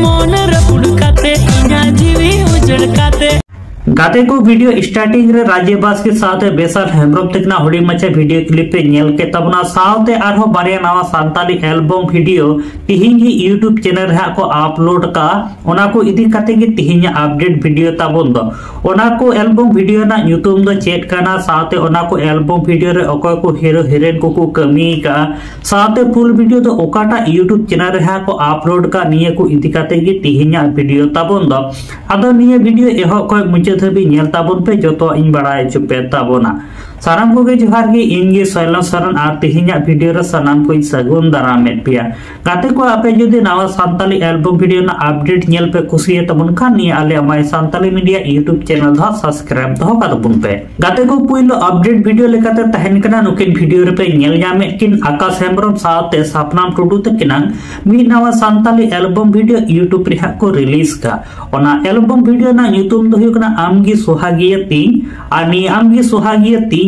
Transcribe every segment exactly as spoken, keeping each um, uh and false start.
ᱢᱚᱱ ᱨᱟᱹᱯᱩᱫ ᱠᱟᱛᱮ, ᱤᱧᱟᱹᱜ ᱡᱤᱣᱤ ᱩᱡᱟᱹᱲ ᱠᱟᱛᱮ᱾ ᱜᱟᱛᱮ ᱠᱚ, ᱵᱷᱤᱰᱤᱭᱳ ᱥᱴᱟᱨᱴᱤᱝ ᱨᱮ ᱨᱟᱡᱮ ᱵᱟᱥᱠᱮ ᱥᱟᱶᱛᱮ ᱵᱮᱥᱟᱞ ᱦᱮᱢᱵᱨᱚᱢ ᱛᱟᱹᱠᱤᱱᱟᱜ ᱦᱩᱰᱤᱧ ᱢᱟᱪᱷᱟ ᱵᱷᱤᱰᱤᱭᱳ ᱠᱞᱤᱯ ᱯᱮ ᱧᱮᱞ ᱠᱮᱫ ᱛᱟᱵᱚᱱᱟ, ᱥᱟᱶᱛᱮ ᱟᱨᱦᱚᱸ ᱵᱟᱨᱭᱟ ᱱᱟᱣᱟ ᱥᱟᱱᱛᱟᱞᱤ ᱮᱞᱵᱚᱢ ᱵᱷᱤᱰᱤᱭᱳ ᱛᱤᱦᱤᱧ ᱜᱮ YouTube ᱪᱮᱱᱮᱞ ᱨᱮ ᱦᱟᱸᱜ ᱠᱚ ᱟᱯᱞᱳᱰ ᱠᱟᱜᱼᱟ᱾ ᱚᱱᱟ ᱠᱚ ᱤᱫᱤ ᱠᱟᱛᱮ ᱜᱮ ᱛᱤᱦᱤᱧᱟᱜ ᱟᱯᱰᱮᱴ ᱵᱷᱤᱰᱤᱭᱳ ᱛᱟᱵᱚᱱ ᱫᱚ᱾ ᱚᱱᱟ ᱠᱚ ᱮᱞᱵᱚᱢ ᱵᱷᱤᱰᱤᱭᱳ ᱨᱮᱱᱟᱜ ᱧᱩᱛᱩᱢ ᱫᱚ ᱪᱮᱫ ᱠᱟᱱᱟ, ᱥᱟᱶᱛᱮ ᱚᱱᱟ ᱠᱚ ᱮᱞᱵᱚᱢ ᱵᱷᱤᱰᱤᱭᱳ ᱨᱮ ᱚᱠᱚᱭ ᱠᱚ ᱦᱤᱨᱳ ᱦᱤᱨᱳᱭᱤᱱ ᱠᱚᱠᱚ ᱠᱟᱹᱢᱤ ᱠᱟᱜᱼᱟ, ᱥᱟᱶᱛᱮ ᱯᱷᱩᱞ ᱵᱷᱤᱰᱤᱭᱳ ᱫᱚ ᱚᱠᱟᱴᱟᱜ YouTube ᱪᱮᱱᱮᱞ ᱨᱮ ᱦᱟᱸᱜ ᱠᱚ ᱟᱯᱞᱳᱰ ᱠᱟᱜᱼᱟ, ᱱᱤᱭᱟᱹ ᱠᱚ ᱤᱫᱤ ᱠᱟᱛᱮ ᱜᱮ ᱛᱤᱦᱤᱧᱟᱜ ᱵᱷᱤᱰᱤᱭᱳ ᱛᱟᱵᱚᱱ ᱫᱚ᱾ ᱟᱫᱚ ᱱᱤᱭᱟᱹ ᱵᱷᱤᱰᱤᱭᱳ ᱮᱦᱚᱵ ᱠᱷᱚᱱ ᱢᱩᱪᱟᱹᱫ ᱫᱷᱟᱹᱵᱤᱡ ᱧᱮᱞ ᱛᱟᱵᱚᱱ ᱯᱮ, ᱡᱚᱛᱚᱣᱟᱜ ᱤᱧ ᱵᱟᱲᱟᱭ ᱦᱚᱪᱚ ᱯᱮ ᱛᱟᱵᱚᱱᱟ᱾ ᱥᱟᱱᱟᱢ ᱠᱚᱜᱮ ᱡᱚᱦᱟᱨ ᱜᱮ, ᱤᱧ ᱜᱮ ᱥᱚᱭᱞᱚᱱ ᱥᱚᱨᱮᱱ, ᱟᱨ ᱛᱤᱦᱤᱧᱟᱜ ᱵᱷᱤᱰᱤᱭᱳ ᱨᱮ ᱥᱟᱱᱟᱢ ᱠᱚᱧ ᱥᱟᱹᱜᱩᱱ ᱫᱟᱨᱟᱢᱮᱫ ᱯᱮᱭᱟ᱾ ᱜᱟᱛᱮ ᱠᱚ, ᱟᱯᱮ ᱡᱩᱫᱤ ᱱᱟᱣᱟ ᱥᱟᱱᱛᱟᱞᱤ ᱮᱞᱵᱚᱢ ᱵᱷᱤᱰᱤᱭᱳ ᱨᱮᱱᱟᱜ ᱟᱯᱰᱮᱴ ᱧᱮᱞ ᱯᱮ ᱠᱩᱥᱤᱭᱟᱜ ᱛᱟᱵᱚᱱ ᱠᱷᱟᱱ, ᱱᱤᱭᱟᱹ ᱟᱞᱮ ᱟᱢᱟᱭ ᱥᱟᱱᱛᱟᱞᱤ ᱢᱤᱰᱤᱭᱟ YouTube ᱪᱮᱱᱮᱞ ᱫᱚ ᱦᱟᱸᱜ ᱥᱟᱵᱥᱠᱨᱟᱭᱤᱵ ᱫᱚᱦᱚ ᱠᱟᱛᱟ ᱵᱚᱱ ᱯᱮ᱾ ᱜᱟᱛᱮ ᱠᱚ, ᱯᱩᱭᱞᱩ ᱟᱯᱰᱮᱴ ᱵᱷᱤᱰᱤᱭᱳ ᱞᱮᱠᱟᱛᱮ ᱛᱟᱦᱮᱱ ᱠᱟᱱᱟ, ᱱᱩᱠᱤᱱ ᱵᱷᱤᱰᱤᱭᱳ ᱨᱮᱯᱮ ᱧᱮᱞ ᱧᱟᱢᱮᱫ ᱠᱤᱱ ᱟᱠᱟᱥ ᱦᱮᱢᱵᱨᱚᱢ ᱥᱟᱶᱛᱮ ᱥᱟᱯᱱᱟᱢ ᱴᱩᱰᱩ ᱛᱟᱹᱠᱤᱱᱟᱝ ᱢᱤᱫ ᱱᱟᱣᱟ ᱥᱟᱱᱛᱟᱞᱤ ᱮᱞᱵᱚᱢ ᱵᱷᱤᱰᱤᱭᱳ YouTube ᱨᱮ ᱦᱟᱸᱜ ᱠᱚ ᱨᱤᱞᱤᱡᱽ ᱠᱟᱜᱼᱟ᱾ ᱚᱱᱟ ᱮᱞᱵᱚᱢ ᱵᱷᱤᱰᱤᱭᱳ ᱨᱮᱱᱟᱜ ᱧᱩᱛᱩᱢ ᱫᱚ ᱦᱩᱭᱩᱜ ᱠᱟᱱᱟ ᱟᱢᱜᱮ ᱥᱚᱦᱟᱜᱤᱭᱟᱹ ᱛᱤᱧ᱾ ᱟᱨ ᱱᱤᱭᱟᱹ ᱟᱢᱜᱮ ᱥᱚᱦᱟᱜᱤᱭᱟᱹ ᱛᱤᱧ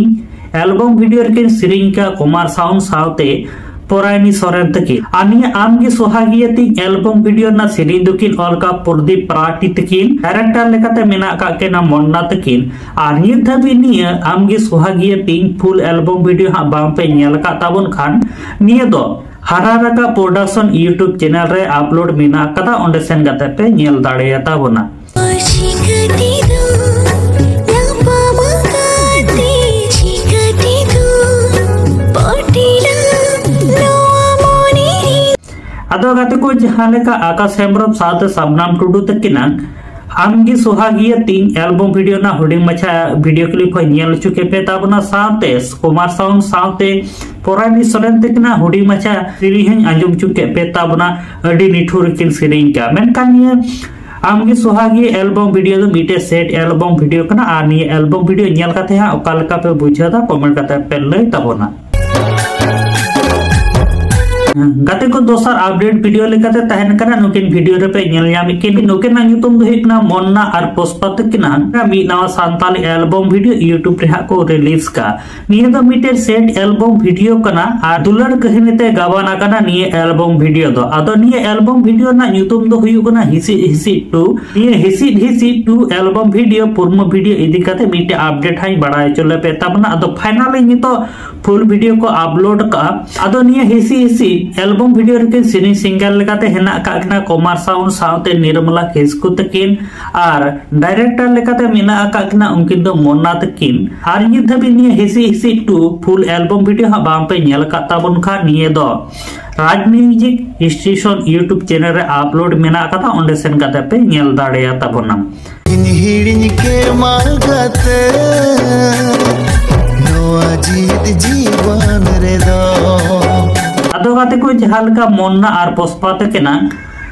ᱮᱞᱵᱚᱢ ᱵᱷᱤᱰᱤᱭᱳ ᱨᱮᱠᱤᱱ ᱥᱮᱨᱮᱧ ᱠᱟᱜ ᱠᱩᱢᱟᱨ ᱥᱟᱣᱩᱱᱰ ᱥᱟᱶᱛᱮ ᱯᱚᱨᱟᱭᱱᱤ ᱥᱚᱨᱮᱱ ᱛᱟᱹᱠᱤᱱ᱾ ᱟᱨ ᱱᱤᱭᱟᱹ ᱟᱢᱜᱮ ᱥᱚᱦᱟᱜᱤᱭᱟᱹ ᱛᱤᱧ ᱮᱞᱵᱚᱢ ᱵᱷᱤᱰᱤᱭᱳ ᱨᱮᱱᱟᱜ ᱥᱮᱨᱮᱧ ᱫᱚᱠᱤᱱ ᱚᱞ ᱠᱟᱜ ᱯᱨᱚᱫᱤᱯ ᱯᱨᱟᱴᱤ ᱛᱟᱹᱠᱤᱱ᱾ ᱰᱟᱭᱨᱮᱠᱴᱚᱨ ᱞᱮᱠᱟᱛᱮ ᱢᱮᱱᱟᱜ ᱠᱟᱜ ᱠᱤᱱᱟ ᱢᱚᱱᱱᱟ ᱛᱟᱹᱠᱤᱱ᱾ ᱟᱨ ᱱᱤᱛ ᱫᱷᱟᱹᱵᱤᱡ ᱱᱤᱭᱟᱹ ᱟᱢᱜᱮ ᱥᱚᱦᱟᱜᱤᱭᱟᱹ ᱛᱤᱧ ᱯᱷᱩᱞ ᱮᱞᱵᱚᱢ ᱵᱷᱤᱰᱤᱭᱳ ᱦᱟᱸᱜ ᱵᱟᱝ ᱯᱮ ᱧᱮᱞ ᱟᱠᱟᱫ ᱛᱟᱵᱚᱱ ᱠᱷᱟᱱ, ᱱᱤᱭᱟᱹ ᱫᱚ ᱦᱟᱨᱟ ᱨᱟᱠᱟᱵ ᱯᱨᱚᱰᱟᱠᱥᱚᱱ YouTube ᱪᱮᱱᱮᱞ ᱨᱮ ᱟᱯᱞᱳᱰ ᱢᱮᱱᱟᱜ ᱟᱠᱟᱫᱟ, ᱚᱸᱰᱮ ᱥᱮᱱ ᱠᱟᱛᱮ ᱯᱮ ᱧᱮᱞ ᱫᱟᱲᱮᱭᱟᱛᱟ ᱵᱚᱱᱟ᱾ ᱪᱤᱠᱟᱹᱛᱮ ᱫᱚ ᱧᱟᱯᱟᱢ ᱠᱟᱛᱮ, ᱪᱤᱠᱟᱹᱛᱮ ᱫᱚ ᱯᱚᱴᱤᱲᱟ ᱱᱚᱣᱟ ᱢᱚᱱᱮ ᱨᱮ᱾ ᱟᱫᱚ ᱜᱟᱛᱮ ᱠᱚ, ᱡᱟᱦᱟᱸ ᱞᱮᱠᱟ ᱟᱠᱟᱥ ᱦᱮᱢᱵᱨᱚᱢ ᱥᱟᱶᱛᱮ ᱥᱟᱵᱱᱟᱢ ᱴᱩᱰᱩ ᱛᱟᱹᱠᱤᱱᱟᱜ ᱟᱢᱜᱮ ᱥᱚᱦᱟᱜᱤᱭᱟᱹ ᱛᱤᱧ ᱮᱞᱵᱚᱢ ᱵᱷᱤᱰᱤᱭᱳ ᱨᱮᱱᱟᱜ ᱦᱩᱰᱤᱧ ᱢᱟᱪᱷᱟ ᱵᱷᱤᱰᱤᱭᱳ ᱠᱞᱤᱯ ᱦᱚᱸ ᱧᱮᱞ ᱦᱚᱪᱚ ᱠᱮᱫ ᱯᱮ ᱛᱟᱵᱚᱱᱟ, ᱥᱟᱶᱛᱮ ᱠᱩᱢᱟᱨ ᱥᱟᱣᱩᱱᱰ ᱥᱟᱶᱛᱮ ᱯᱚᱨᱟᱱᱤ ᱥᱚᱨᱮᱱ ᱛᱟᱹᱠᱤᱱᱟᱜ ᱦᱩᱰᱤᱧ ᱢᱟᱪᱷᱟ ᱥᱮᱨᱮᱧ ᱦᱚᱸᱧ ᱟᱸᱡᱚᱢ ᱦᱚᱪᱚ ᱠᱮᱫ ᱯᱮ ᱛᱟᱵᱚᱱᱟ᱾ ᱟᱹᱰᱤ ᱱᱤᱴᱷᱩᱨ ᱠᱤᱱ ᱥᱮᱨᱮᱧ ᱠᱟᱜᱼᱟ᱾ ᱢᱮᱱᱠᱷᱟᱱ ᱱᱤᱭᱟᱹ ᱟᱢᱜᱮ ᱥᱚᱦᱟᱜᱤᱭᱟᱹ ᱮᱞᱵᱚᱢ ᱵᱷᱤᱰᱤᱭᱳ ᱫᱚ ᱢᱤᱫᱴᱮᱡ ᱥᱮᱴ ᱮᱞᱵᱚᱢ ᱵᱷᱤᱰᱤᱭᱳ ᱠᱟᱱᱟ, ᱟᱨ ᱱᱤᱭᱟᱹ ᱮᱞᱵᱚᱢ ᱵᱷᱤᱰᱤᱭᱳ ᱧᱮᱞ ᱠᱟᱛᱮ ᱦᱟᱸᱜ ᱚᱠᱟ ᱞᱮᱠᱟ ᱯᱮ ᱵᱩᱡᱷᱟᱹᱣ ᱫᱟ, ᱠᱚᱢᱮᱱᱴ ᱠᱟᱛᱮ ᱯᱮ ᱞᱟᱹᱭ ᱛᱟᱵᱚᱱᱟ᱾ ᱜᱟᱛᱮ ᱠᱚ, ᱫᱚᱥᱟᱨ ᱟᱯᱰᱮᱴ ᱵᱷᱤᱰᱤᱭᱳ ᱞᱮᱠᱟᱛᱮ ᱛᱟᱦᱮᱱ ᱠᱟᱱᱟ, ᱱᱩᱠᱤᱱ ᱵᱷᱤᱰᱤᱭᱳ ᱨᱮᱯᱮ ᱧᱮᱞ ᱧᱟᱢᱮᱫ ᱠᱤᱱ, ᱱᱩᱠᱤᱱᱟᱜ ᱧᱩᱛᱩᱢ ᱫᱚ ᱦᱩᱭᱩᱜ ᱠᱟᱱᱟ ᱢᱚᱱᱱᱟ ᱟᱨ ᱯᱩᱥᱯᱟ ᱛᱟᱹᱠᱤᱱᱟᱜ ᱢᱤᱫ ᱱᱟᱣᱟ ᱥᱟᱱᱛᱟᱞᱤ ᱮᱞᱵᱚᱢ ᱵᱷᱤᱰᱤᱭᱳ YouTube ᱨᱮ ᱦᱟᱸᱜ ᱠᱚ ᱨᱤᱞᱤᱡᱽ ᱠᱟᱜᱼᱟ᱾ ᱱᱤᱭᱟᱹ ᱫᱚ ᱢᱤᱫᱴᱮᱱ ᱥᱮᱰ ᱮᱞᱵᱚᱢ ᱵᱷᱤᱰᱤᱭᱳ ᱠᱟᱱᱟ ᱟᱨ ᱫᱩᱞᱟᱹᱲ ᱠᱟᱹᱦᱱᱤ ᱛᱮ ᱜᱟᱵᱟᱱ ᱟᱠᱟᱱᱟ ᱱᱤᱭᱟᱹ ᱮᱞᱵᱚᱢ ᱵᱷᱤᱰᱤᱭᱳ ᱫᱚ᱾ ᱟᱫᱚ ᱱᱤᱭᱟᱹ ᱮᱞᱵᱚᱢ ᱵᱷᱤᱰᱤᱭᱳ ᱨᱮᱱᱟᱜ ᱧᱩᱛᱩᱢ ᱫᱚ ᱦᱩᱭᱩᱜ ᱠᱟᱱᱟ ᱦᱤᱥᱤᱫ ᱦᱤᱥᱤᱫ ᱴᱩ᱾ ᱱᱤᱭᱟᱹ ᱦᱤᱥᱤᱫ ᱦᱤᱥᱤᱫ ᱴᱩ ᱮᱞᱵᱚᱢ ᱵᱷᱤᱰᱤᱭᱳ ᱯᱩᱨᱢᱚ ᱵᱷᱤᱰᱤᱭᱳ ᱤᱫᱤ ᱠᱟᱛᱮ ᱢᱤᱫᱴᱮᱱ ᱟᱯᱰᱮᱴ ᱦᱟᱸᱜ ᱤᱧ ᱵᱟᱲᱟᱭ ᱦᱚᱪᱚ ᱞᱮᱯᱮ ᱛᱟᱵᱚᱱᱟ᱾ ᱟᱫᱚ ᱯᱷᱟᱭᱱᱟᱞᱤ ᱱᱤᱛᱚᱜ ᱯᱷᱩᱞ ᱵᱷᱤᱰᱤᱭᱳ ᱠᱚ ᱟᱯᱞᱳᱰ ᱠᱟᱜᱼᱟ᱾ ᱟᱫᱚ ᱱᱤᱭᱟᱹ ᱦᱤᱥᱤ ᱦᱤᱥᱤ ᱮᱞᱵᱚᱢ ᱵᱷᱤᱰᱤᱭᱳ ᱨᱮᱠᱤᱱ ᱥᱮᱨᱮᱧ ᱥᱤᱝᱜᱟᱨ ᱞᱮᱠᱟᱛᱮ ᱦᱮᱱᱟᱜ ᱟᱠᱟᱫ ᱠᱤᱱᱟ ᱠᱚᱢᱟᱨ ᱥᱟᱣᱩᱱᱰ ᱥᱟᱶᱛᱮ ᱱᱤᱨᱢᱚᱞᱟ ᱠᱤᱥᱠᱩ ᱛᱟᱹᱠᱤᱱ, ᱟᱨ ᱰᱟᱭᱨᱮᱠᱴᱚᱨ ᱞᱮᱠᱟᱛᱮ ᱢᱮᱱᱟᱜ ᱟᱠᱟᱫ ᱠᱤᱱᱟ ᱩᱱᱠᱤᱱ ᱫᱚ ᱢᱚᱱᱟ ᱛᱟᱹᱠᱤᱱ᱾ ᱟᱨ ᱱᱤᱛ ᱫᱷᱟᱹᱵᱤᱡ ᱱᱤᱭᱟᱹ ᱦᱤᱥᱤ ᱦᱤᱥᱤ ᱴᱩ ᱯᱷᱩᱞ ᱮᱞᱵᱚᱢ ᱵᱷᱤᱰᱤᱭᱳ ᱦᱟᱸᱜ ᱵᱟᱝ ᱯᱮ ᱧᱮᱞ ᱟᱠᱟᱫ ᱛᱟᱵᱚᱱ ᱠᱷᱟᱱ, ᱱᱤᱭᱟᱹ ᱫᱚ ᱨᱟᱡᱽ ᱢᱤᱣᱡᱤᱠ ᱥᱴᱮᱥᱚᱱ YouTube ᱪᱮᱱᱮᱞ ᱨᱮ ᱟᱯᱞᱳᱰ ᱢᱮᱱᱟᱜ ᱟᱠᱟᱫᱟ, ᱚᱸᱰᱮ ᱥᱮᱱ ᱠᱟᱛᱮ ᱯᱮ ᱧᱮᱞ ᱫᱟᱲᱮᱭᱟ ᱛᱟᱵᱚᱱᱟ᱾ ᱤᱧ ᱦᱤᱲᱤᱧ ᱠᱮᱢᱟ ᱜᱟᱛᱮ, ᱱᱚᱣᱟ ᱡᱤᱣᱤᱫ ᱡᱤᱵᱚᱱ ᱨᱮᱫᱚ᱾ ᱟᱫᱚ ᱜᱟᱛᱮ ᱠᱚ, ᱡᱟᱦᱟᱸ ᱞᱮᱠᱟ ᱢᱚᱱᱱᱟ ᱟᱨ ᱯᱩᱥᱯᱟ ᱛᱟᱹᱠᱤᱱᱟᱜ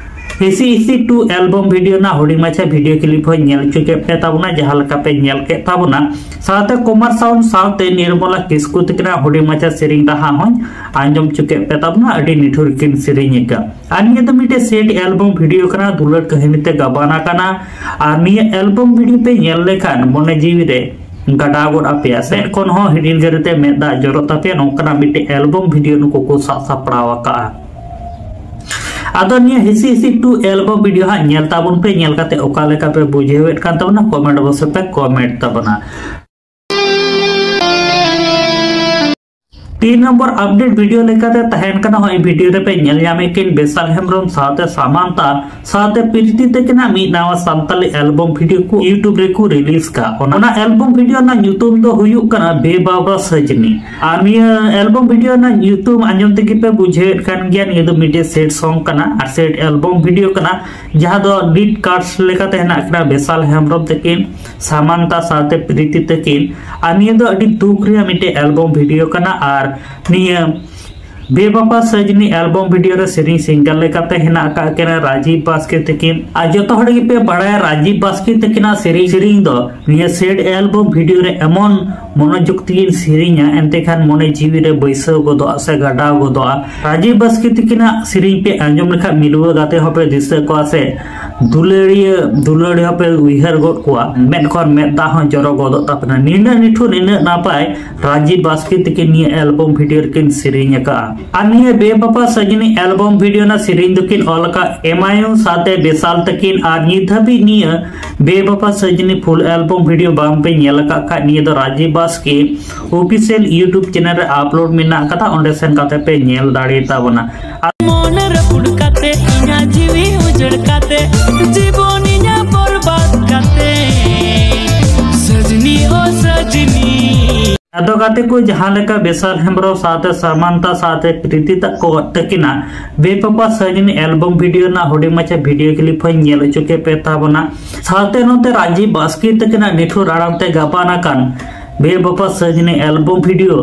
ᱦᱤᱥᱤ ᱦᱤᱥᱤ ᱴᱩ ᱮᱞᱵᱚᱢ ᱵᱷᱤᱰᱤᱭᱳ ᱨᱮᱱᱟᱜ ᱦᱩᱰᱤᱧ ᱢᱟᱪᱷᱟ ᱵᱷᱤᱰᱤᱭᱳ ᱠᱞᱤᱯ ᱦᱚᱸᱧ ᱧᱮᱞ ᱦᱚᱪᱚ ᱠᱮᱫ ᱯᱮ ᱛᱟᱵᱚᱱᱟ, ᱡᱟᱦᱟᱸ ᱞᱮᱠᱟ ᱯᱮ ᱧᱮᱞ ᱠᱮᱫ ᱛᱟᱵᱚᱱᱟ᱾ ᱥᱟᱶᱛᱮ ᱠᱚᱢᱟᱨ ᱥᱟᱣᱩᱱᱰ ᱥᱟᱶᱛᱮ ᱱᱤᱨᱢᱚᱞᱟ ᱠᱤᱥᱠᱩ ᱛᱟᱹᱠᱤᱱᱟᱜ ᱦᱩᱰᱤᱧ ᱢᱟᱪᱷᱟ ᱥᱮᱨᱮᱧ ᱨᱟᱦᱟ ᱦᱚᱸᱧ ᱟᱸᱡᱚᱢ ᱦᱚᱪᱚ ᱠᱮᱫ ᱯᱮ ᱛᱟᱵᱚᱱᱟ᱾ ᱟᱹᱰᱤ ᱱᱤᱴᱷᱩᱨ ᱠᱤᱱ ᱥᱮᱨᱮᱧ ᱟᱠᱟᱫ᱾ ᱟᱨ ᱱᱤᱭᱟᱹ ᱫᱚ ᱢᱤᱫᱴᱮᱡ ᱥᱮᱰ ᱮᱞᱵᱚᱢ ᱵᱷᱤᱰᱤᱭᱳ ᱠᱟᱱᱟ, ᱫᱩᱞᱟᱹᱲ ᱠᱟᱹᱦᱱᱤ ᱛᱮ ᱜᱟᱵᱟᱱ ᱟᱠᱟᱱᱟ᱾ ᱟᱨ ᱱᱤᱭᱟᱹ ᱮᱞᱵᱚᱢ ᱵᱷᱤᱰᱤᱭᱳ ᱯᱮ ᱧᱮᱞ ᱞᱮᱠᱷᱟᱱ ᱢᱚᱱᱮ ᱡᱤᱣᱤ ᱨᱮ ᱜᱟᱰᱟ ᱜᱚᱫ ᱟᱯᱮᱭᱟ, ᱥᱮ ᱠᱷᱚᱱ ᱦᱚᱸ ᱦᱤᱰᱤᱞ ᱜᱟᱹᱨᱤ ᱛᱮ ᱢᱮᱫ ᱫᱟᱜ ᱡᱚᱨᱚᱜ ᱛᱟᱯᱮᱭᱟ᱾ ᱱᱚᱝᱠᱟᱱᱟᱜ ᱢᱤᱫᱴᱮᱡ ᱮᱞᱵᱚᱢ ᱵᱷᱤᱰᱤᱭᱳ ᱱᱩᱠᱩ ᱠᱚ ᱥᱟᱵ ᱥᱟᱯᱲᱟᱣ ᱟᱠᱟᱫᱼᱟ᱾ ᱟᱫᱚ ᱱᱤᱭᱟᱹ ᱦᱤᱥᱤ ᱦᱤᱥᱤ ᱴᱩ ᱮᱞᱵᱚᱢ ᱵᱷᱤᱰᱤᱭᱳ ᱦᱟᱸᱜ ᱧᱮᱞ ᱛᱟᱵᱚᱱ ᱯᱮ, ᱧᱮᱞ ᱠᱟᱛᱮ ᱚᱠᱟ ᱞᱮᱠᱟ ᱯᱮ ᱵᱩᱡᱷᱟᱹᱣᱮᱫ ᱠᱟᱱ ᱛᱟᱵᱚᱱᱟ, ᱠᱚᱢᱮᱱᱴ ᱵᱚᱠᱥ ᱨᱮᱯᱮ ᱠᱚᱢᱮᱱᱴ ᱛᱟᱵᱚᱱᱟ᱾ ᱛᱤᱱ ᱱᱚᱢᱵᱚᱨ ᱟᱯᱰᱮᱴ ᱵᱷᱤᱰᱤᱭᱳ ᱞᱮᱠᱟᱛᱮ ᱛᱟᱦᱮᱱ ᱠᱟᱱᱟ, ᱦᱚᱸᱜᱼᱚᱭ ᱵᱷᱤᱰᱤᱭᱳ ᱨᱮᱯᱮ ᱧᱮᱞ ᱧᱟᱢᱮᱫ ᱠᱤᱱ ᱵᱮᱥᱟᱞ ᱦᱮᱢᱵᱨᱚᱢ ᱥᱟᱶᱛᱮ ᱥᱟᱢᱟᱱᱛᱟ ᱥᱟᱶᱛᱮ ᱯᱨᱤᱛᱤ ᱛᱟᱹᱠᱤᱱᱟᱜ ᱢᱤᱫ ᱱᱟᱣᱟ ᱥᱟᱱᱛᱟᱞᱤ ᱮᱞᱵᱚᱢ ᱵᱷᱤᱰᱤᱭᱳ ᱠᱚ YouTube ᱨᱮᱠᱚ ᱨᱤᱞᱤᱡᱽ ᱠᱟᱜ᱾ ᱚᱱᱟ ᱮᱞᱵᱚᱢ ᱵᱷᱤᱰᱤᱭᱳ ᱨᱮᱱᱟᱜ ᱧᱩᱛᱩᱢ ᱫᱚ ᱦᱩᱭᱩᱜ ᱠᱟᱱᱟ ᱵᱮᱵᱟᱵᱟ ᱥᱟᱡᱽᱱᱤ᱾ ᱟᱨ ᱱᱤᱭᱟᱹ ᱮᱞᱵᱚᱢ ᱵᱷᱤᱰᱤᱭᱳ ᱨᱮᱱᱟᱜ ᱧᱩᱛᱩᱢ ᱟᱸᱡᱚᱢ ᱛᱮᱜᱮ ᱯᱮ ᱵᱩᱡᱷᱟᱹᱣᱮᱫ ᱠᱟᱱ ᱜᱮᱭᱟ, ᱱᱤᱭᱟᱹ ᱫᱚ ᱢᱤᱫᱴᱮᱡ ᱥᱮᱰ ᱥᱚᱝ ᱠᱟᱱᱟ ᱟᱨ ᱥᱮᱰ ᱮᱞᱵᱚᱢ ᱵᱷᱤᱰᱤᱭᱳ ᱠᱟᱱᱟ, ᱡᱟᱦᱟᱸ ᱫᱚ ᱞᱤᱰ ᱠᱟᱥᱴ ᱞᱮᱠᱟᱛᱮ ᱦᱮᱱᱟᱜ ᱠᱤᱱᱟ ᱵᱮᱥᱟᱞ ᱦᱮᱢᱵᱨᱚᱢ ᱛᱟᱹᱠᱤᱱ, ᱥᱟᱢᱟᱱᱛᱟ ᱥᱟᱶᱛᱮ ᱯᱨᱤᱛᱤ ᱛᱟᱹᱠᱤᱱ᱾ ᱟᱨ ᱱᱤᱭᱟᱹ ᱫᱚ ᱟᱹᱰᱤ ᱫᱩᱠ ᱨᱮᱭᱟᱜ ᱢᱤᱫᱴᱮᱡ ᱮᱞᱵᱚᱢ ᱵᱷᱤᱰᱤᱭᱳ ᱠᱟᱱᱟ᱾ ᱟᱨ ᱱᱤᱭᱟᱹ ᱵᱮᱵᱟᱯᱟ ᱥᱟᱡᱽᱱᱤ ᱮᱞᱵᱚᱢ ᱵᱷᱤᱰᱤᱭᱳ ᱨᱮ ᱥᱮᱨᱮᱧ ᱥᱤᱝᱜᱟᱨ ᱞᱮᱠᱟᱛᱮ ᱦᱮᱱᱟᱜ ᱟᱠᱟᱫ ᱠᱤᱱᱟ ᱨᱟᱡᱤᱵ ᱵᱟᱥᱠᱮ ᱛᱟᱹᱠᱤᱱ᱾ ᱟᱨ ᱡᱚᱛᱚ ᱦᱚᱲ ᱜᱮᱯᱮ ᱵᱟᱲᱟᱭᱟ ᱨᱟᱡᱤᱵ ᱵᱟᱥᱠᱮ ᱛᱟᱹᱠᱤᱱᱟᱜ ᱥᱮᱨᱮᱧ, ᱥᱮᱨᱮᱧ ᱫᱚ ᱱᱤᱭᱟᱹ ᱥᱮᱰ ᱮᱞᱵᱚᱢ ᱵᱷᱤᱰᱤᱭᱳ ᱨᱮ ᱮᱢᱚᱱ ᱢᱚᱱᱳᱡᱳᱜᱽ ᱛᱮᱠᱤᱱ ᱥᱮᱨᱮᱧᱟ, ᱮᱱᱛᱮ ᱠᱷᱟᱱ ᱢᱚᱱᱮ ᱡᱤᱣᱤ ᱨᱮ ᱵᱟᱹᱭᱥᱟᱹᱣ ᱜᱚᱫᱚᱜᱼᱟ ᱥᱮ ᱜᱟᱰᱟᱣ ᱜᱚᱫᱚᱜᱼᱟ᱾ ᱨᱟᱡᱤᱵᱽ ᱵᱟᱥᱠᱮ ᱛᱤᱠᱤᱱᱟᱜ ᱥᱮᱨᱮᱧ ᱯᱮ ᱟᱸᱡᱚᱢ ᱞᱮᱠᱷᱟᱱ ᱢᱤᱞᱣᱟᱹ ᱜᱟᱛᱮ ᱦᱚᱸᱯᱮ ᱫᱤᱥᱟᱹ ᱠᱚᱣᱟ ᱥᱮ ᱫᱩᱞᱟᱹᱲᱤᱭᱟᱹ ᱫᱩᱞᱟᱹᱲᱤᱭᱟᱹ ᱦᱚᱸᱯᱮ ᱩᱭᱦᱟᱹᱨ ᱜᱚᱫ ᱠᱚᱣᱟ, ᱢᱮᱫ ᱠᱷᱚᱱ ᱢᱮᱫ ᱫᱟᱜ ᱦᱚᱸ ᱡᱚᱨᱚ ᱜᱚᱫᱚᱜ ᱛᱟᱯᱮᱱᱟ᱾ ᱱᱤᱱᱟᱹᱜ ᱱᱤᱴᱷᱩᱨ, ᱱᱤᱱᱟᱹᱜ ᱱᱟᱯᱟᱭ ᱨᱟᱡᱤᱵᱽ ᱵᱟᱥᱠᱮ ᱛᱤᱠᱤᱱ ᱱᱤᱭᱟᱹ ᱮᱞᱵᱚᱢ ᱵᱷᱤᱰᱤᱭᱳ ᱨᱮᱠᱤᱱ ᱥᱮᱨᱮᱧ ᱟᱠᱟᱫᱼᱟ᱾ ᱟᱨ ᱱᱤᱭᱟᱹ ᱵᱮᱵᱟᱯᱟ ᱥᱟᱡᱽᱱᱤ ᱮᱞᱵᱚᱢ ᱵᱷᱤᱰᱤᱭᱳ ᱨᱮᱱᱟᱜ ᱥᱮᱨᱮᱧ ᱫᱚᱠᱤᱱ ᱚᱞ ᱟᱠᱟᱫ ᱮᱢᱟᱭᱩ ᱥᱟᱶᱛᱮ ᱵᱮᱥᱟᱞ ᱛᱟᱹᱠᱤᱱ᱾ ᱟᱨ ᱱᱤᱛ ᱫᱷᱟᱹᱵᱤᱡ ᱱᱤᱭᱟᱹ ᱵᱮᱵᱟᱯᱟ ᱥᱟᱡᱽᱱᱤ ᱯᱷᱩᱞ ᱮᱞᱵᱚᱢ ᱵᱷᱤᱰᱤᱭᱳ ᱵᱟᱝ ᱯᱮ ᱧᱮᱞ ᱟᱠᱟᱫ ᱠᱷᱟᱡ, ᱱᱤᱭᱟᱹ ᱫᱚ Rajib Baske official YouTube channel ᱨᱮ ᱟᱯᱞᱳᱰ ᱢᱮᱱᱟᱜ ᱟᱠᱟᱫᱟ, ᱚᱸᱰᱮ ᱥᱮᱱ ᱠᱟᱛᱮ ᱯᱮ ᱧᱮᱞ ᱫᱟᱲᱮ ᱛᱟᱵᱚᱱᱟ᱾ ᱟᱨ ᱢᱚᱱ ᱨᱟᱹᱯᱩᱫ ᱠᱟᱛᱮ, ᱤᱧᱟᱹᱜ ᱡᱤᱣᱤ ᱩᱡᱟᱹᱲ ᱠᱟᱛᱮ, ᱡᱤᱵᱚᱱ ᱤᱧᱟᱹᱜ ᱵᱚᱨᱵᱟᱫ ᱠᱟᱛᱮ, ᱥᱟᱡᱽᱱᱤ ᱳ ᱥᱟᱡᱽᱱᱤ᱾ ᱟᱫᱚ ᱜᱟᱛᱮ ᱠᱚ, ᱡᱟᱦᱟᱸ ᱞᱮᱠᱟ ᱵᱮᱥᱟᱞ ᱦᱮᱢᱵᱨᱚᱢ ᱥᱟᱶᱛᱮ ᱥᱟᱢᱟᱱᱛᱟ ᱥᱟᱶᱛᱮ ᱯᱨᱤᱛᱤ ᱛᱟᱠᱚ ᱛᱟᱹᱠᱤᱱᱟᱜ ᱵᱮᱯᱟᱯᱟ ᱥᱟᱡᱽᱱᱤ ᱮᱞᱵᱚᱢ ᱵᱷᱤᱰᱤᱭᱳ ᱨᱮᱱᱟᱜ ᱦᱩᱰᱤᱧ ᱢᱟᱪᱷᱟ ᱵᱷᱤᱰᱤᱭᱳ ᱠᱞᱤᱯ ᱦᱚᱸᱧ ᱧᱮᱞ ᱦᱚᱪᱚ ᱠᱮᱫ ᱯᱮ ᱛᱟᱵᱚᱱᱟ᱾ ᱥᱟᱶᱛᱮ ᱱᱚᱛᱮ ᱨᱟᱡᱤᱵᱽ ᱵᱟᱥᱠᱮ ᱛᱟᱹᱠᱤᱱᱟᱜ ᱱᱤᱴᱷᱩᱨ ᱟᱲᱟᱝ ᱛᱮ ᱜᱟᱵᱟᱱ ᱟᱠᱟᱱ ᱵᱮᱵᱟᱯᱟ ᱥᱟᱡᱽᱱᱤ ᱮᱞᱵᱚᱢ ᱵᱷᱤᱰᱤᱭᱳ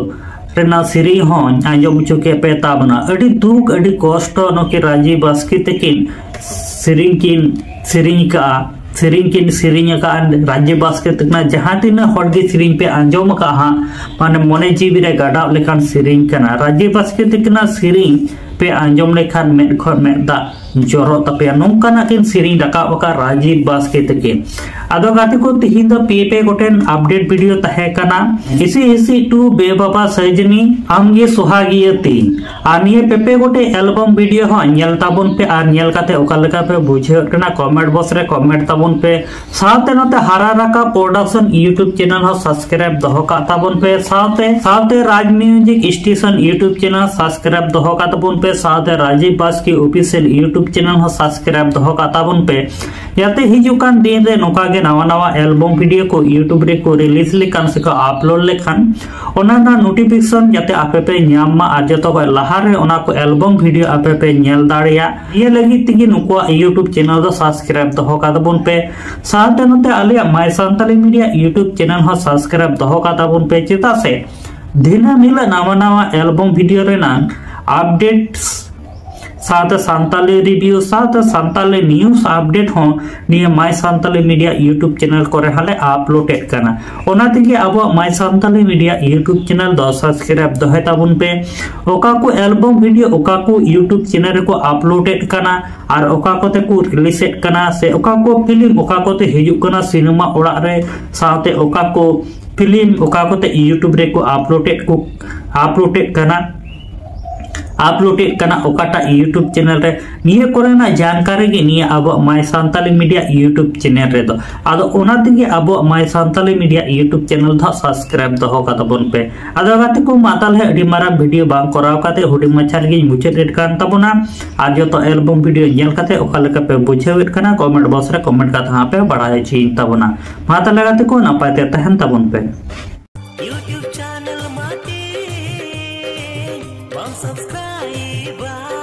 ᱨᱮᱱᱟᱜ ᱥᱮᱨᱮᱧ ᱦᱚᱸᱧ ᱟᱸᱡᱚᱢ ᱦᱚᱪᱚ ᱠᱮᱫ ᱯᱮ ᱛᱟᱵᱚᱱᱟ᱾ ᱟᱹᱰᱤ ᱫᱩᱠ, ᱟᱹᱰᱤ ᱠᱚᱥᱴᱚ ᱱᱩᱠᱤᱱ ᱨᱟᱡᱤᱵᱽ ᱵᱟᱥᱠᱮ ᱛᱟᱹᱠᱤᱱ ᱥᱮᱨᱮᱧ ᱠᱤᱱ ᱥᱮᱨᱮᱧ ᱟᱠᱟᱫᱼᱟ, ᱥᱮᱨᱮᱧ ᱠᱤᱱ ᱥᱮᱨᱮᱧ ᱟᱠᱟᱫᱼᱟ᱾ ᱨᱟᱡᱤᱵᱽ ᱵᱟᱥᱠᱮ ᱛᱟᱹᱠᱤᱱᱟᱜ ᱡᱟᱦᱟᱸ ᱛᱤᱱᱟᱹᱜ ᱦᱚᱲ ᱜᱮ ᱥᱮᱨᱮᱧ ᱯᱮ ᱟᱸᱡᱚᱢ ᱟᱠᱟᱫᱼᱟ ᱦᱟᱸᱜ, ᱢᱟᱱᱮ ᱢᱚᱱᱮ ᱡᱤᱣᱤ ᱨᱮ ᱜᱟᱰᱟᱣ ᱞᱮᱠᱟᱱ ᱥᱮᱨᱮᱧ ᱠᱟᱱᱟ᱾ ᱨᱟᱡᱤᱵᱽ ᱵᱟᱥᱠᱮ ᱛᱟᱹᱠᱤᱱᱟᱜ ᱥᱮᱨᱮᱧ ᱯᱮ ᱟᱸᱡᱚᱢ ᱞᱮᱠᱷᱟᱱ ᱢᱮᱫ ᱠᱷᱚᱱ ᱢᱮᱫ ᱫᱟᱜ ᱡᱚᱨᱚᱜ ᱛᱟᱯᱮᱭᱟ᱾ ᱱᱚᱝᱠᱟᱱᱟᱜ ᱠᱤᱱ ᱥᱮᱨᱮᱧ ᱨᱟᱠᱟᱵ ᱟᱠᱟᱫ ᱨᱟᱡᱤᱵᱽ ᱵᱟᱥᱠᱮ ᱛᱟᱹᱠᱤᱱ᱾ ᱟᱫᱚ ᱜᱟᱛᱮ ᱠᱚ, ᱛᱤᱦᱤᱧ ᱫᱚ ᱯᱮ ᱯᱮ ᱜᱚᱴᱮᱱ ᱟᱯᱰᱮᱴ ᱵᱷᱤᱰᱤᱭᱳ ᱛᱟᱦᱮᱸ ᱠᱟᱱᱟ, ᱤᱥᱤ ᱤᱥᱤ ᱴᱩ ᱵᱮᱵᱟᱯᱟ ᱥᱟᱡᱽᱱᱤ, ᱟᱢᱜᱮ ᱥᱚᱦᱟᱜᱤᱭᱟᱹ ᱛᱤᱧ᱾ ᱟᱨ ᱱᱤᱭᱟᱹ ᱯᱮ ᱯᱮ ᱜᱚᱴᱮᱡ ᱮᱞᱵᱚᱢ ᱵᱷᱤᱰᱤᱭᱳ ᱦᱚᱸ ᱧᱮᱞ ᱛᱟᱵᱚᱱ ᱯᱮ, ᱟᱨ ᱧᱮᱞ ᱠᱟᱛᱮ ᱚᱠᱟ ᱞᱮᱠᱟ ᱯᱮ ᱵᱩᱡᱷᱟᱹᱣᱮᱫ ᱠᱟᱱᱟ ᱠᱚᱢᱮᱱᱴ ᱵᱚᱠᱥ ᱨᱮ ᱠᱚᱢᱮᱱᱴ ᱛᱟᱵᱚᱱ ᱯᱮ᱾ ᱥᱟᱶᱛᱮ ᱱᱚᱛᱮ ᱦᱟᱨᱟ ᱨᱟᱠᱟᱵ ᱯᱨᱚᱰᱟᱠᱥᱚᱱ ᱭᱩᱴᱩᱵᱽ ᱪᱮᱱᱮᱞ ᱦᱚᱸ ᱥᱟᱵᱥᱠᱨᱟᱭᱤᱵ ᱫᱚᱦᱚ ᱠᱟᱜ ᱛᱟᱵᱚᱱ ᱯᱮ᱾ ᱥᱟᱶᱛᱮ, ᱥᱟᱶᱛᱮ Raj music station YouTube channel subscribe ᱫᱚᱦᱚ ᱠᱟᱜ ᱛᱟᱵᱚᱱ ᱯᱮ᱾ ᱥᱟᱶᱛᱮ Rajib Baske official YouTube channel ᱦᱚᱸ ᱥᱟᱵᱥᱠᱨᱟᱭᱤᱵ ᱫᱚᱦᱚ ᱠᱟᱜ ᱛᱟᱵᱚᱱ ᱯᱮ, ᱡᱟᱛᱮ ᱦᱤᱡᱩᱜ ᱠᱟᱱ ᱫᱤᱱ ᱨᱮ ᱱᱚᱝᱠᱟ ᱜᱮ ᱱᱟᱣᱟ ᱱᱟᱣᱟ ᱮᱞᱵᱚᱢ ᱵᱷᱤᱰᱤᱭᱳ ᱠᱚ ᱭᱩᱴᱩᱵᱽ ᱨᱮᱠᱚ ᱨᱤᱞᱤᱡᱽ ᱞᱮᱠᱷᱟᱱ ᱥᱮᱠᱚ ᱟᱯᱞᱳᱰ ᱞᱮᱠᱷᱟᱱ ᱚᱱᱟ ᱨᱮᱱᱟᱜ ᱱᱳᱴᱤᱯᱷᱤᱠᱮᱥᱚᱱ ᱡᱟᱛᱮ ᱟᱯᱮ ᱯᱮ ᱧᱟᱢ ᱢᱟ ᱟᱨ ᱡᱚᱛᱚ ᱠᱷᱚᱱ ᱞᱟᱦᱟ ᱨᱮ ᱚᱱᱟ ᱠᱚ ᱮᱞᱵᱚᱢ ᱵᱷᱤᱰᱤᱭᱳ ᱟᱯᱮ ᱯᱮ ᱧᱮᱞ ᱫᱟᱲᱮᱭᱟᱜ᱾ ᱱᱤᱭᱟᱹ ᱞᱟᱹᱜᱤᱫ ᱛᱮᱜᱮ ᱱᱩᱠᱩᱣᱟᱜ ᱭᱩᱴᱩᱵᱽ ᱪᱮᱱᱮᱞ ᱫᱚ ᱥᱟᱵᱥᱠᱨᱟᱭᱤᱵ ᱫᱚᱦᱚ ᱠᱟᱜ ᱛᱟᱵᱚᱱ ᱯᱮ᱾ ᱥᱟᱶᱛᱮ ᱱᱚᱛᱮ ᱟᱞᱮᱭᱟᱜ ᱢᱟᱭ ᱥᱟᱱᱛᱟᱞᱤ ᱢᱤᱰᱤᱭᱟ ᱭᱩᱴᱩᱵᱽ ᱪᱮᱱᱮᱞ ᱦᱚᱸ ᱥᱟᱵᱥᱠᱨᱟᱭᱤᱵ ᱫᱚᱦᱚ ᱠᱟᱜ ᱛᱟᱵᱚᱱ ᱯᱮ, ᱪᱮᱫᱟᱜ ᱥᱮ ᱫᱤᱱᱟᱹᱢ ᱦᱤᱞᱳᱜ ᱱᱟᱣᱟ ᱱᱟᱣᱟ ᱮᱞᱵᱚᱢ ᱵᱷᱤᱰᱤᱭᱳ ᱨᱮᱱᱟᱜ ᱟᱯᱰᱮᱴᱥ ᱥᱟᱶᱛᱮ ᱥᱟᱱᱛᱟᱞᱤ ᱨᱤᱵᱷᱤᱭᱩ ᱥᱟᱶᱛᱮ ᱥᱟᱱᱛᱟᱞᱤ ᱱᱤᱭᱩᱡᱽ ᱟᱯᱰᱮᱴ ᱦᱚᱸ ᱱᱤᱭᱟᱹ My Santali Media YouTube channel ᱠᱚᱨᱮ ᱦᱚᱸᱞᱮ ᱟᱯᱞᱳᱰᱮᱫ ᱠᱟᱱᱟ᱾ ᱚᱱᱟ ᱛᱮᱜᱮ ᱟᱵᱚᱣᱟᱜ My Santali Media YouTube channel ᱫᱚ ᱥᱟᱵᱥᱠᱨᱟᱭᱤᱵ ᱫᱚᱦᱚᱭ ᱛᱟᱵᱚᱱ ᱯᱮ᱾ ᱚᱠᱟ ᱠᱚ ᱮᱞᱵᱟᱢ ᱵᱷᱤᱰᱤᱭᱳ ᱚᱠᱟ ᱠᱚ YouTube ᱪᱮᱱᱮᱞ ᱨᱮᱠᱚ ᱟᱯᱞᱳᱰᱮᱫ ᱠᱟᱱᱟ ᱟᱨ ᱚᱠᱟ ᱠᱚᱛᱮ ᱠᱚ ᱨᱤᱞᱤᱡᱮᱫ ᱠᱟᱱᱟ ᱥᱮ ᱚᱠᱟ ᱠᱚ ᱯᱷᱤᱞᱢ ᱚᱠᱟ ᱠᱚᱛᱮ ᱦᱤᱡᱩᱜ ᱠᱟᱱᱟ ᱥᱤᱱᱮᱢᱟ ᱚᱲᱟᱜ ᱨᱮ, ᱥᱟᱶᱛᱮ ᱚᱠᱟ ᱠᱚ ᱯᱷᱤᱞᱢ ᱚᱠᱟ ᱠᱚᱛᱮ YouTube ᱨᱮᱠᱚ ᱟᱯᱞᱳᱰᱮᱫ ᱠᱚ ᱟᱯᱞᱳᱰᱮᱫ ᱠᱟᱱᱟ ᱟᱯᱞᱳᱰᱮᱫ ᱠᱟᱱᱟ ᱚᱠᱟᱴᱟᱜ YouTube ᱪᱮᱱᱮᱞ ᱨᱮ, ᱱᱤᱭᱟᱹ ᱠᱚᱨᱮᱱᱟᱜ ᱡᱟᱱᱠᱟᱨᱤ ᱜᱮ ᱱᱤᱭᱟᱹ ᱟᱵᱚᱣᱟᱜ My Santali Media YouTube channel ᱨᱮᱫᱚ᱾ ᱟᱫᱚ ᱚᱱᱟ ᱛᱮᱜᱮ ᱟᱵᱚᱣᱟᱜ My Santali Media YouTube channel ᱫᱚ ᱦᱟᱸᱜ ᱥᱟᱵᱥᱠᱨᱟᱭᱤᱵ ᱫᱚᱦᱚ ᱠᱟᱛᱟ ᱵᱚᱱ ᱯᱮ᱾ ᱟᱫᱚ ᱜᱟᱛᱮ ᱠᱚ, ᱢᱟ ᱛᱟᱦᱞᱮ ᱟᱹᱰᱤ ᱢᱟᱨᱟᱝ ᱵᱷᱤᱰᱤᱭᱳ ᱵᱟᱝ ᱠᱚᱨᱟᱣ ᱠᱟᱛᱮ ᱦᱩᱰᱤᱧ ᱢᱟᱪᱷᱟ ᱨᱮᱜᱮᱧ ᱢᱩᱪᱟᱹᱫ ᱮᱫ ᱠᱟᱱ ᱛᱟᱵᱚᱱᱟ᱾ ᱟᱨ ᱡᱚᱛᱚ ᱮᱞᱵᱟᱢ ᱵᱷᱤᱰᱤᱭᱳ ᱧᱮᱞ ᱠᱟᱛᱮ ᱚᱠᱟ ᱞᱮᱠᱟ ᱯᱮ ᱵᱩᱡᱷᱟᱹᱣᱮᱫ ᱠᱟᱱᱟ, ᱠᱚᱢᱮᱱᱴ ᱵᱚᱠᱥ ᱨᱮ ᱠᱚᱢᱮᱱᱴ ᱠᱟᱛᱮ ᱦᱟᱸᱜ ᱯᱮ ᱵᱟᱲᱟᱭ ᱦᱚᱪᱚᱭᱤᱧ ᱛᱟᱵᱚᱱᱟ᱾ ᱢᱟ ᱛᱟᱦᱞᱮ ᱜᱟᱛᱮ ᱠᱚ, ᱱᱟᱯᱟᱭ ᱛᱮ ᱛᱟᱦᱮᱱ ᱛᱟᱵᱚᱱ ᱯᱮ᱾ YouTube ᱪᱮᱱᱮᱞ ᱢᱟᱛᱮ ᱵᱟᱢ ᱥᱟᱵᱥᱠᱨᱟᱭᱤᱵᱟ?